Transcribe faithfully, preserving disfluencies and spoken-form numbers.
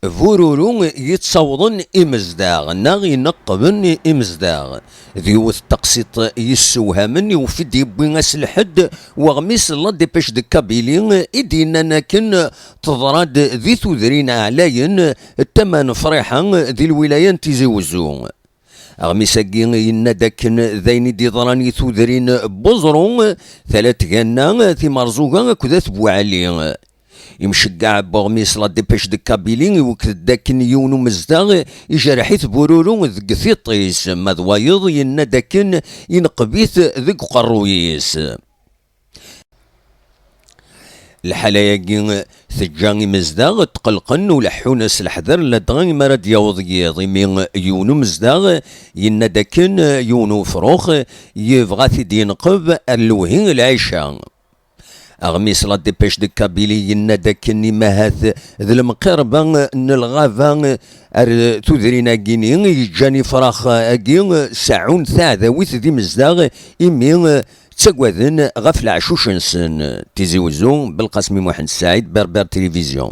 Bururu yettawḍen imezdaɣ neɣ ineqqben imezdaɣ, d yiwet n teqsiṭ yessewhamen i ufid yewwi ass lḥedd weɣmis La Dépêche de Kabylie i d-yennan akken teḍra-d di tudrin ɛlayen tama n Friḥa di lwilaya n Tizi Wezzu. Aɣmis-agi yenna-d akken d ayen i d-yeḍran i tudrin n Buẓru, Tala Tganna, Timerẓuga akked At Buɛli. Imceggeɛ n uɣmis La Dépêche de Kabylie iwekked-d akken yiwen umezdaɣ ijerreḥ-it bururu deg tiṭ-is, ma d wayeḍ yenna-d akken ineqb-it deg uqerruy-is. Lḥala-agi teǧǧa imezdaɣ tqelqen u leḥḥun s leḥder ladɣa imi ara d-yaweḍ yiḍ, imi yiwen umezdaɣ yenna-d akken yiwen ufrux yebɣa ad t-id-yenqeb ar lewhi lɛica. Aɣmis La Dépêche de Kabylie yenna-d akken imahat d lemqirba n lɣaba ar tudrin-agi-ni yeǧǧan ifrax-agi seɛɛun taɛdawit d imezdaɣ, imi ttagaden ɣef leɛcuc-nsen. Tizi Wezzu, Belqasmi Muḥend Saɛid, Berber Télévision.